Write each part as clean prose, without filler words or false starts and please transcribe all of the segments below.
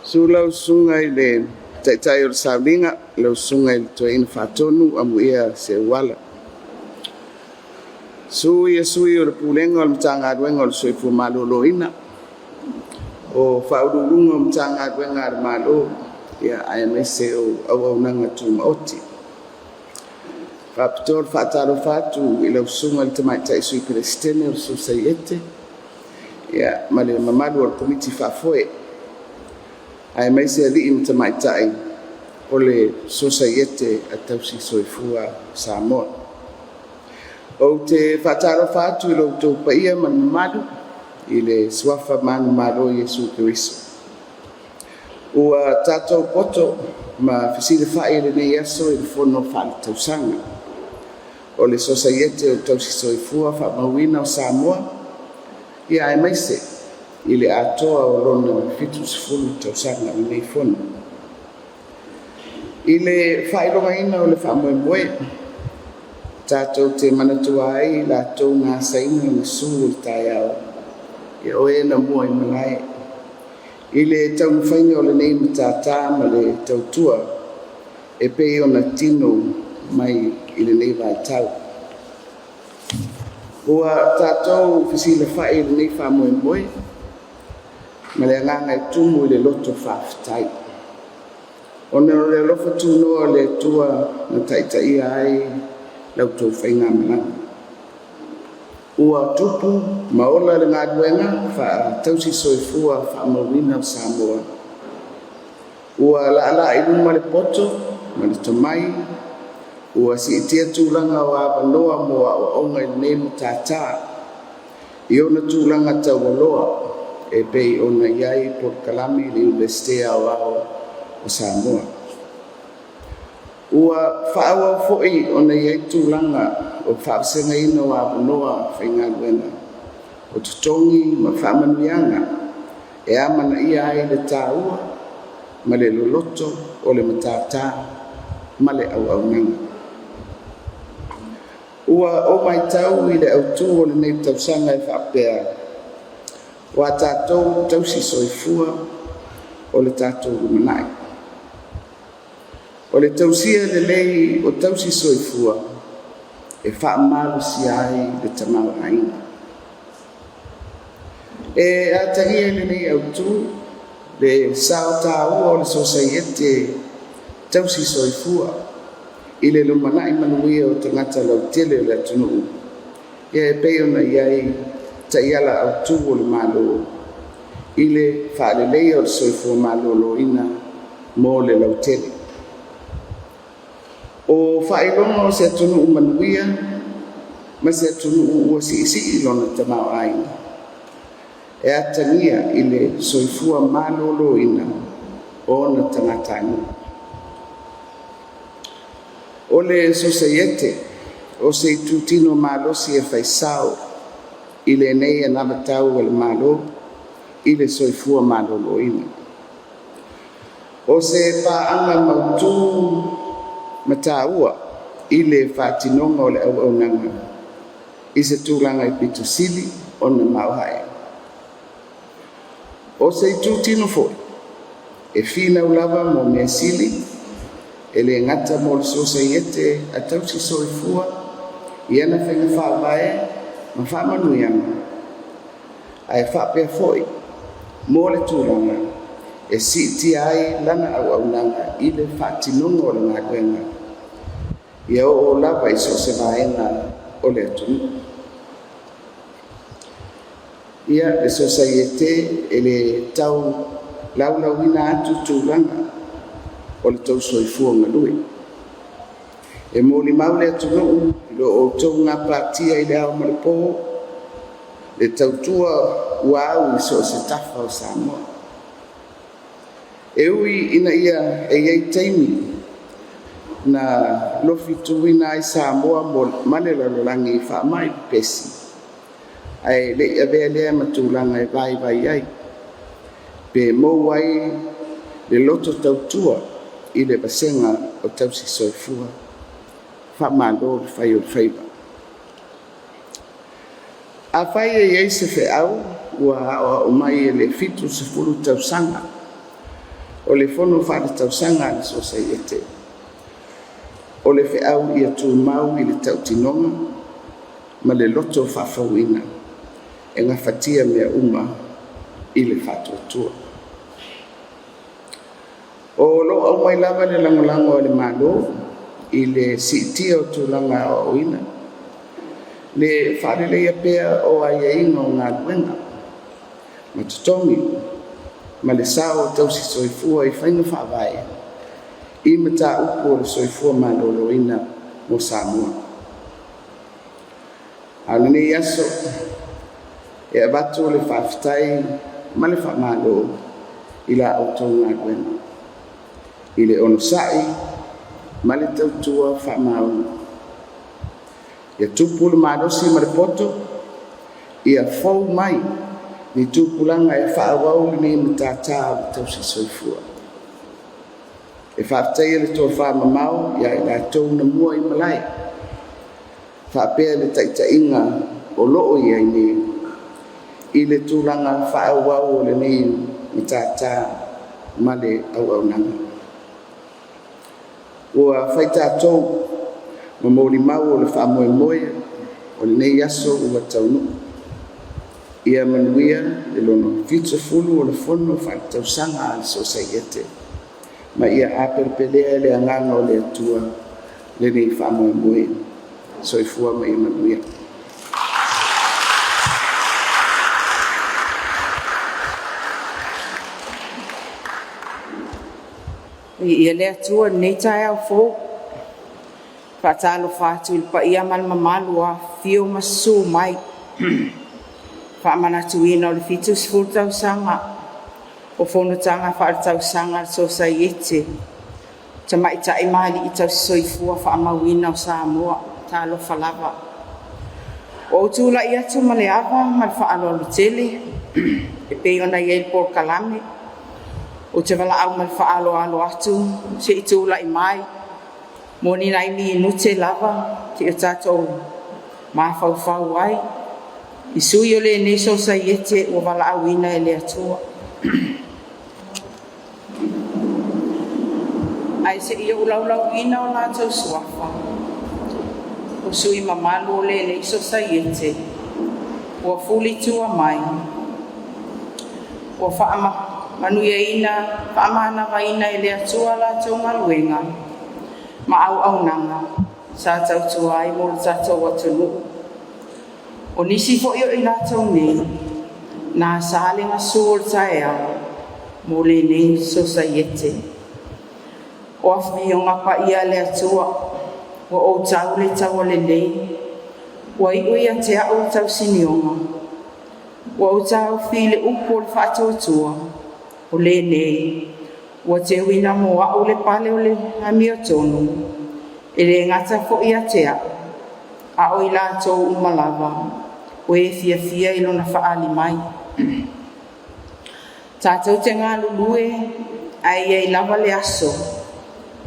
Susu lau Susuga i le Taitai o le Sauliga, lau Susuga i le Toeaina Faatonu Amuia Seuala. Susu Sui o le Pulega o le Matagaluega o le Soifua Maloloina, o Faauluuluga o Matagaluega a le Malo aemaise o auaunaga tumaoti. E faapitoa le faatalofa atu i lau Susuga i le Tamaitai Sui Peresetene o le Sosaiete ma le mamalu o le Komiti Faafoe, aemaise alii ma tamaitai o le Sosaiete a Tausi Soifua o Samoa. Ou te faatalofa atu i lo outou paia ma le mamalu i le suafa manumalo o Iesu Keriso. Ua tatou poto ma fesilafai i lenei aso i le fono faaletausaga o le Sosaiete o Tausi Soifua Faamauina o Samoa, ia aemaise i le atoa o lona 70 tausaga o lenei fono. I le faailogaina o le faamoemoe, tatou te manatua ai i latou na asaina le sū o le taeao, ia o e na mua i malae i le taumafaiga o lenei matata ma le tautua e pei ona tino mai i lenei vaitau. Ua tatou fesilafai i lenei faamoemoe ma le agaga e tumu i le loto faafetai, ona o le alofa tunoa o le Atua na taitaia ai la outou faigamalaga. Ua tupu ma ola le galuega faatausi soifua faamauina o Samoa. Ua laalaa i luma le poto ma le tomai, ua siitia tulaga o avanoa mo aoaoga i lenei matata i ona tulaga taualoa e pei ona i ai polokalame i le Iunivesite Aoao o Samoa. Ua faaauau foi ona i ai tulaga o le faavasegaina o avanoa faigaluega o totogi ma faamanuiaga e amanaia ai le taua ma le loloto o le matata ma le auaunaga. Ua ou matau i le autu o lenei tausaga e faapea, o a tatou tausi soifua o le tatou lumanai. O le tausia lelei o tausi soifua e faamalosia ai le tamaoaiga. E atagia i lenei autu le sao taua o le Sosaiete Tausi Soifua i le lumanai manuia o tagata lautele o le atunuu, e pei ona i ai taiala autu o le Malo i le faaleleia o le soifua maloloina mo le lautele. O faailoga o se atunuu manuia ma se atunuu ua siisii lona tamaoaiga, e atagia i le soifua maloloina o ona tagatanuu. O le Sosaiete o se itutino malosi e faisao i lenei anavatau a le Malo i le soifua maloloina. O se paaga mautu ma taua i le faatinoga o le auaunaga i se tulaga e pito sili ona maoae. O se itutino foi e finau lava mo mea sili, e le gata mo le Sosaiete a Tausi Soifua i ana faiga faavae ma faamanuiaga, ae faapea foi mo le tulaga e siitia ai lana auaunaga i le faatinoga o le galuega ia oo lava i so o se vaega o le atunuu. Ia, le Sosaiete e le tau laulauina atu tulaga o le tou soifua galue. E molimau le atunuu i lo outou gapatia i le ao ma le po, le tautua ua au i so o se tafa o Samoa. E ui ina ia e i ai taimi na lofituina ai Samoa ma le lalolagi i faamai pepesi, ae le i avea lea ma tulaga e vaivai ai, pe maua ai le loto tautua i le vasega o tausi soifua. Faamalo le fai o le faiva. Afai e i ai se feau ua aoao mai e le 70 tausaga O le Fono Faaletausaga a le Sosaiete, o le feau ia tumau i le tautinoga ma le loto faafouina e gafatia mea uma i le faatuatua. O lo o aumai lava le lagolago a le Malo i le siitia o tulaga aoaoina, le faaleleia pea o aiaiga o galuega ma totogi ma le sao o tausisoifua i faiga faavae i mataupu o le soifua maloloina mo Samoa. A o lenei aso e avatu le faafetai ma le faamalo i la outou galuega i le onosai ma le tautua faamaoni. Ia tupu le malosi ma le poto, ia fou mai ni tupulaga e faaauau lenei matata o le tausisoifua. E faafetaia le tofamamao ia i latou na mua i malae faapea le taitaiga o lo o i ai nei i le tulaga faaauau o lenei matata ma le auaunaga. Ua fai tatou ma molimau o le faamoemoe o lenei aso ua taunuu. Ia manuia le lona 70 o le Fono Faaletausaga a le Sosaiete ma ia apelepelea e le Agaga o le Atua lenei faamoemoe. Soifua ma ia manuia. Viia le Atua i lenei taeao fou. E faatalofa atu i le paia ma le mamalu ua afifio ma susu mai faamanatuina o le 70 tausaga o Fonotaga Faaletausaga a le Sosaiete Tamaitai ma Alii Tausisoifua Faamauina o Samoa. Talofa lava. Ua ou tulai atu ma le ava ma le faaaloalo tele e pei ona iai le polokalame. Ou te valaau ma le faaaloalo atu se i tulai mai mo ni nai minute lava seia tatou mafaufau ai i sui o lenei Sosaiete ua valaauina e le Atua. Ae sei ou laulauina o latou suafa o sui mamalu o lenei Sosaiete ua fulitua mai ua faamanuiaina faamanavaina e le Atua latou galuega ma auaunaga sa tautua ai mo le tatou atunuu. O nisi foi o i latou nei na asa le gasu o le taeao mo lenei Sosaiete. O Afioga Paia a le Atua ua ou tau le taualelei ua iu ia te a'u le tausinioga ua ou taofi i le upu o le faatuatua o lenei ua teuina mo a'u le pale o le amiotonu, e le gata foi ia te a'u a o i latou uma lava o e fiafia i lona fa'aali mai. Tatou te galulue ae i ai lava le aso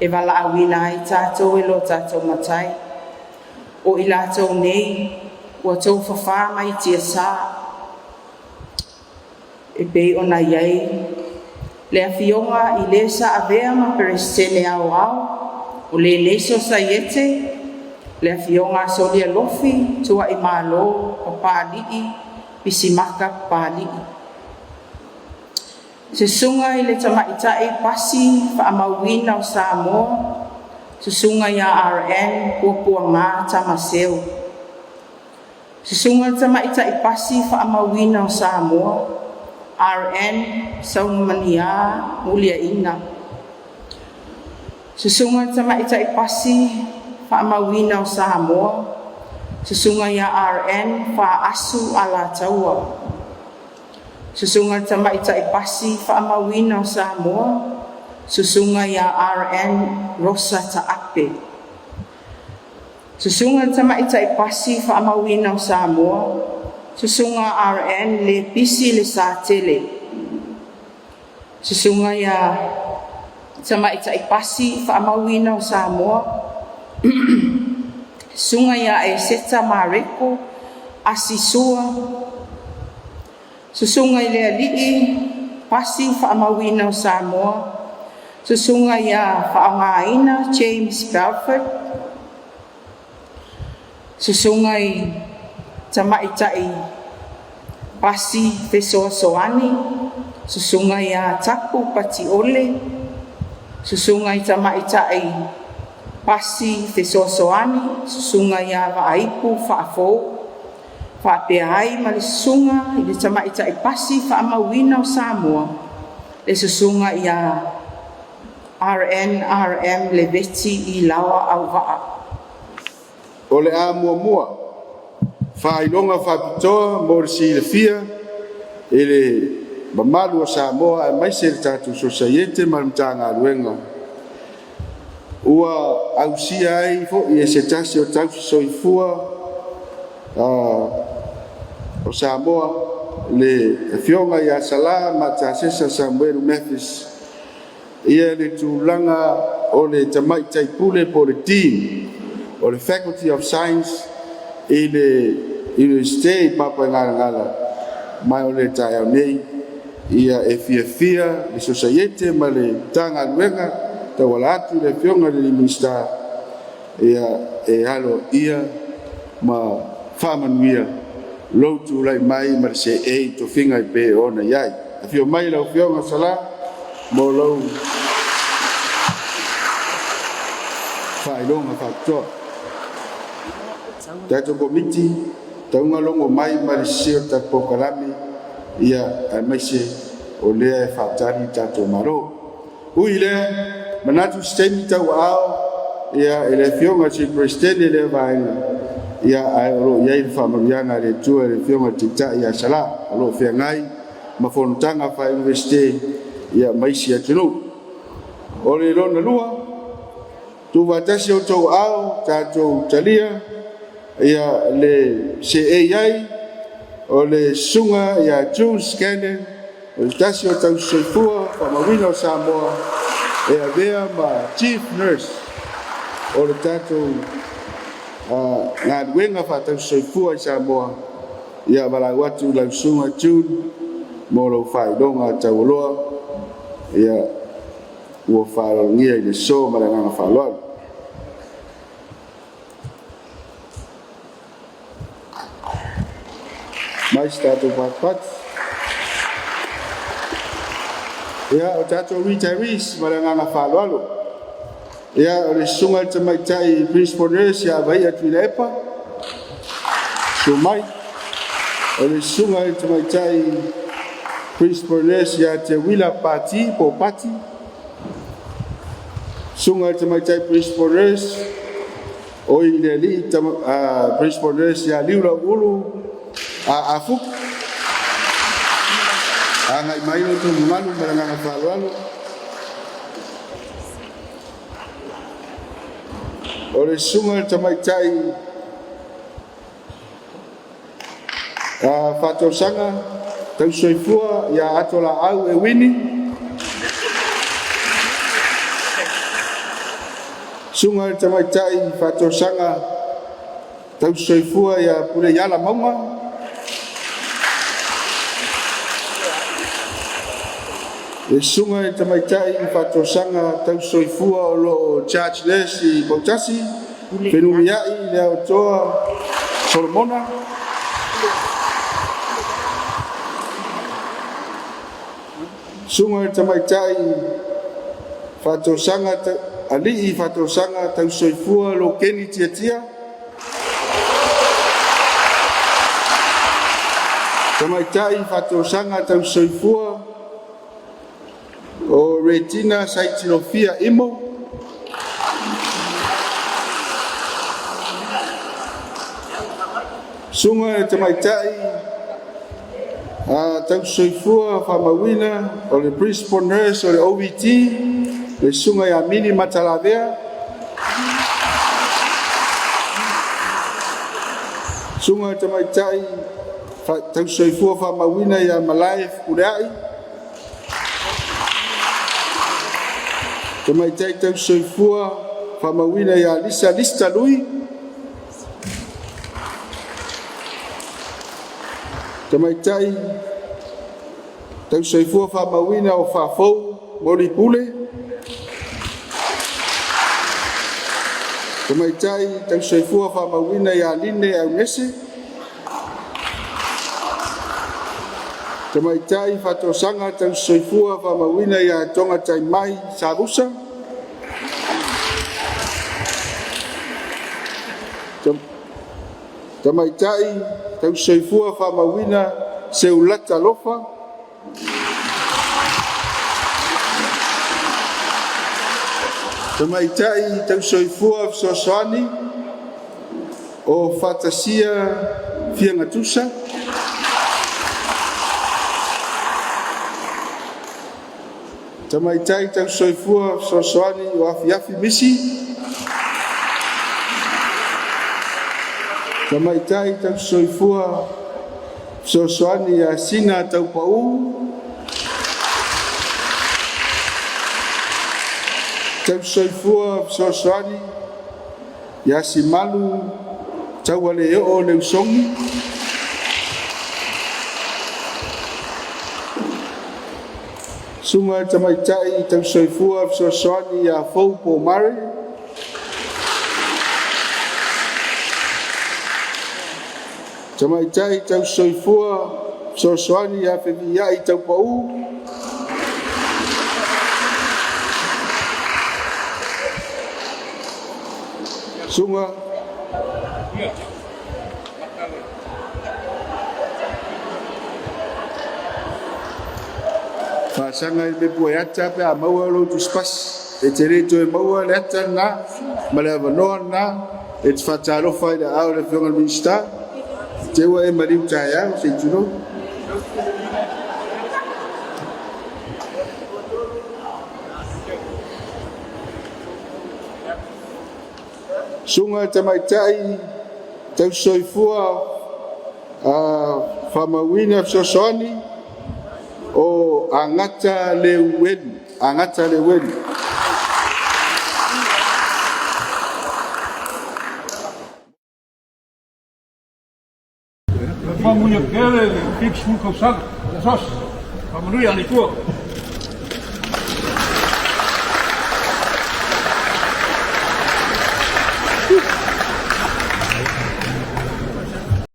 e valaauina ai tatou e lo tatou Matai. O i latou nei ua tofafā mai tiasa e pei ona iai le Afioga i le sa avea ma Peresetene Aoao o lenei Sosaiete, le Afioga Solia Lofi Tuaimalo Papalii Pisimaka Papalii. Susuga i le Tamaitai Pasi Faamauina o Samoa, Susuga R.N Puapuaga Tamaseu. Susuga i le Tamaitai Pasi Faamauina o Samoa R.N Saumanuia Muliaina. Susuga i le Tamaitai Pasi Faamauina o Samoa, Susuga R.N Faaasu Alataua. Susuga i le Tamaitai Pasi Faamauina o Samoa, Susuga R.N Rosa Taape. Susuga i le Tamaitai Pasi Faamauina o Samoa, Susuga R.N Lepisi Lesatele. Susuga Tamaitai Pasi Faamauina o Samoa, Susuga Eseta Mareko Asi Sua. Susuga i le Alii Pasi Faamauina o Samoa. Susuga ia Faaaogaina James Belford, Susuga i Tamaita'i Pasi Fesoasoani, Susuga ia Tapu Pati'ole, Susuga i Tamaita'i Pasi Fesoasoani, Susuga ia Vaaipu Faafou, faapea ai ma le Susuga i le Tamaitai Pasi Faamauina o Samoa, le Susuga ia RNRM Leveti Ilaoa Auva'a. O le a muamua faailoga faapitoa mo le silafia e le mamalu o Samoa aemaise le tatou Sosaiete ma le Matagaluega ua ausia ai foi e se tasi o tausi soifua o Samoa le Afioga ia SALA Matasesa Samuelu Matthews le tulaga o le Tamaitai Pule po o le Dean o le Faculty of Science i le Iunivesite i Papaigalagala. Ma o le taeao nei, e fiafia le Sosaiete ma le Matagaluega e tauala atu i le Afioga i le Minisita e aloaia ma faamanuia lou tulai mai ma le seei i tofiga e pei ona i ai. Afio mai lau Afioga Sala mo lou faailoga faapitoa. Tatou Komiti, tauga logo mai ma le sese o le tatou polokalame, ia aemaise o lea e faatali le tatou Malo. Ui i lea, manatu i se taimi tauaao ia e le Afioga i le Sui Peresetene lea vaega, ia ae o lo o i ai le faamanuiaga a le Atua i le Afioga i le Taitai ia Salã o lo o feagai ma fonotaga faa-Iunivesite ia ma isi atunuu. O le lona lua, tuufaatasi outou aao tatou talia ia le seei ai o le susuga ia Jules Gannon, o le tasi o tausi soifua faamauina o Samoa e avea ma Chief Nurse o le tatou galuega faatausi soifua i Samoa. Ia valaau atu i lau susuga Jules mo lou faailoga taualoa ia ua faaaloalogia i le aso ma le agaga faaaloalo. Mai se tatou patupatu. Ia, o tatou retirees ma le agaga faaaloalo. Ia, o le susuga i le Tamaitai Principal Nurse ia Vaia Tuilaepa, susu mai. O le susuga i le Tamaitai Principal Nurse ia Teuila Pati po o Pati. Susuga i le Tamaitai Principal Nurse o i le alii Principal Nurse ia Liulauulu Afuku. Agai mai lo outou mamalu ma le agaga faaaloalo. O le susuga i le Tamaitai faatausaga tausisoifua ia Atolaau Euini. Susuga i le Tamaitai faatausaga tausisoifua ia Puleiala Mauga. Le susuga i le Tamaitai faatausaga tausisoifua o lo o charge nurse i Poutasi, Fenumiai Leaotoa Solomona. Susuga i le Tamaitai faatausaga alii faatausaga tausisoifua Lokeni Tiatia. Tamaitai faatausaga tausisoifua o Retina Saitilofia Imo. Susuga i le Tamaitai tausisoifua faamauina o le Principal Nurse o le OVT, le Susuga ia Mini Matalavea. Susuga i le Tamaitai tausisoifua faamauina ia Malae Fepuleai. Tamaitai tausisoifua faamauina ia Lisa Lista Lui. Tamaitai tausisoifua faamauina o Faafou Moli Pule. Tamaitai Tausisoifua Faamauina ia Line Aunese. Tamaitai Faatosaga Tausisoifua Faamauina ia Togataimai Savusa. Tamaitai Tausisoifua Faamauina Seulata Lofa. Tamaitai Tausisoifua Fesoasoani o Fatasia Fiagatusa. Tamaitai Tausisoifua Fesoasoani o Afiafi Misi. Tamaitai Tausisoifua Fesoasoani ia Sina Taupau. Tausisoifua Fesoasoani ia Simalu Taualeoo Leusogi. Susuga i le Tamaitai Tausisoifua Fesoasoani ia Fou Pomare. Tamaitai Tausisoifua Fesoasoani ia Feviai Taupau. Susuga Faasaga i le ata pe a maua lou tusipasi. E te le toe maua le ata lena ma le avanoa lena. E te faatalofa i le aao o le Afioga i le Minisita, te i ua e maliu taeao, se i tulou. Susuga i le Tamaitai Tausisoifua Faamauina Fesoasoani o Agata Leuelu. Agata Leuelu. Ia faamanuia tele le 70 tausaga o Asosi. Faamanuia le Atua.